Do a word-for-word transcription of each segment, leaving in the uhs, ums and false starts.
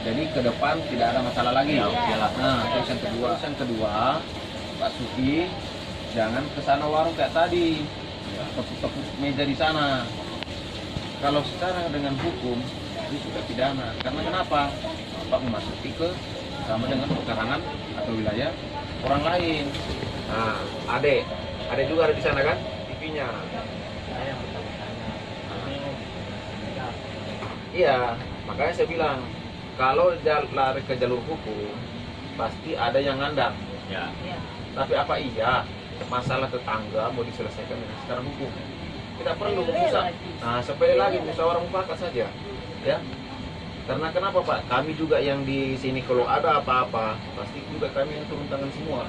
Jadi ke depan tidak ada masalah lagi. Ya, oke lah. Nah, terus yang kedua, terus yang kedua, Pak Suki, jangan ke sana warung kayak tadi. Ya. Tepuk-tepuk meja di sana. Kalau secara dengan hukum, itu sudah pidana. Karena kenapa? Bapak memasuki ke sama dengan pekarangan atau wilayah orang lain. Nah, adek, adek juga ada di sana kan? T V-nya. Iya, makanya saya bilang, kalau jal-, lari ke jalur hukum, pasti ada yang ngandang. Ya. Tapi apa iya masalah tetangga mau diselesaikan dengan secara hukum? Tidak perlu, bisa. Nah, sepele lagi, musyawarah mufakat saja. Ya. Karena kenapa, Pak? Kami juga yang di sini, kalau ada apa-apa, pasti juga kami yang turun tangan semua.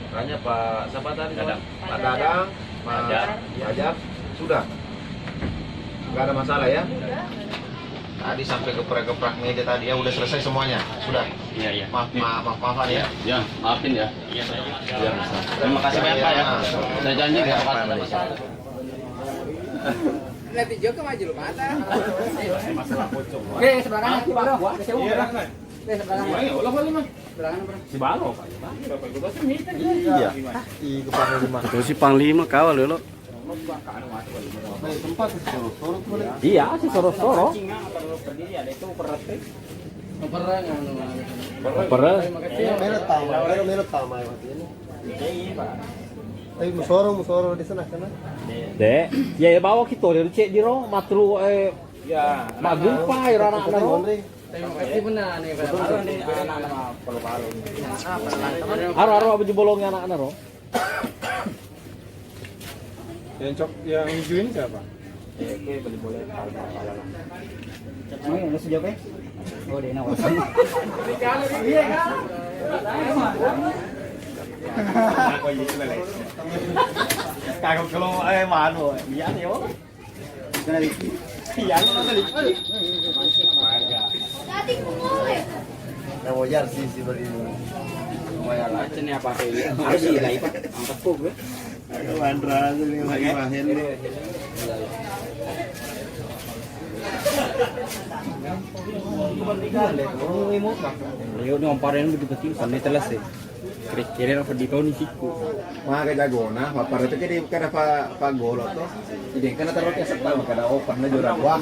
Makanya Pak, siapa tadi? Dadang. Pak Dadang, Pak Fajar. Fajar, sudah. Nggak ada masalah ya? Tadi sampai geprak-geprak meja tadi ya, udah selesai semuanya, sudah. Iya, iya. Maaf, maaf, maaf, maafan ya. Ya, maafin ya. Iya, Pak. Iya, Pak. Terima kasih banyak, Pak, ya. Saya janji nggak akan ada masalah. Nanti Joko maju lu mata. Oke, sebelah kanan, Bro. Iya, Bro. Oke, sebelah kanan. Iya, Allah, Allah, Mas. Sebelah kanan, Bro. Si Balo, Pak, ya, Pak. Iya. Ih, ke Panglima. Itu si Panglima kawal dulu. Iya, si Soro-Soro. Operasi. Melo tama, melo, melo tama ya, Pak, ini. Tapi musoro, musoro di sana, sana. Dek, ya, ya, bawa kita dari cek di ro, matru, eh, ya, magumpa, ya, anak-anak ro. Terima kasih benar nih, Pak. Betul, betul. Anak-anak palu-palu. Aro, aro, apa jebolongnya anak-anak ro? Yang cok, yang hijau ini siapa? Eh, oke, boleh, boleh. Mau yang lu sejawab, eh? Oh, dia nawar. Iya, kan? Aku aja itu, Bang. Kagak kalau, eh, malu. Iya, ya. Iya, lu nonton itu. Nah, wajar sih, sih, beri lumayan lah. Macam ni apa kayak ini? Harus sih, lah, Pak. Angkat kok gue. Aduh, Andra, tuh, nih, lagi main, nih. Ayo, ni omparan betul-betul, sampai telas, eh. Kira-kira apa di tahun sikku? Maga jagona, papara tu kede kada pa, pa golo to. Jadi kada taruh ke serta kada open na juara dua.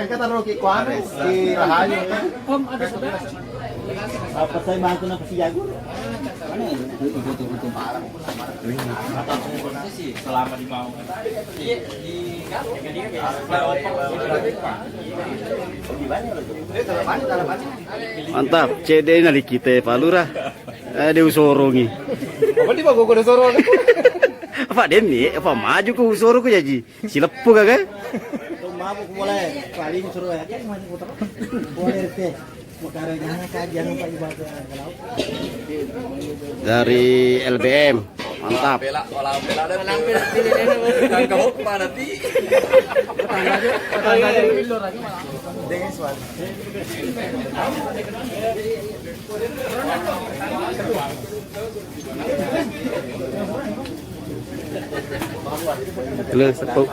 Kada taruh ke kuanes, di Rahayu. Om, ada saudara. Apa saya bantu napa si jago? Mana ya? Itu, itu, itu, itu. Selama di mau. Mantap, cedde na likite Pak Lurah. Eh, dia usorongi. Apa di bago kode sorong? Apa demi? Apa maju ku usoro ku jaji? Sileppu gaga? Mabuk mulai paling suruh ya. Boleh teh. Dari L B M, mantap. Pela, pela, pela, dan pela. Kagak hok mana ti? Halo, sepuk.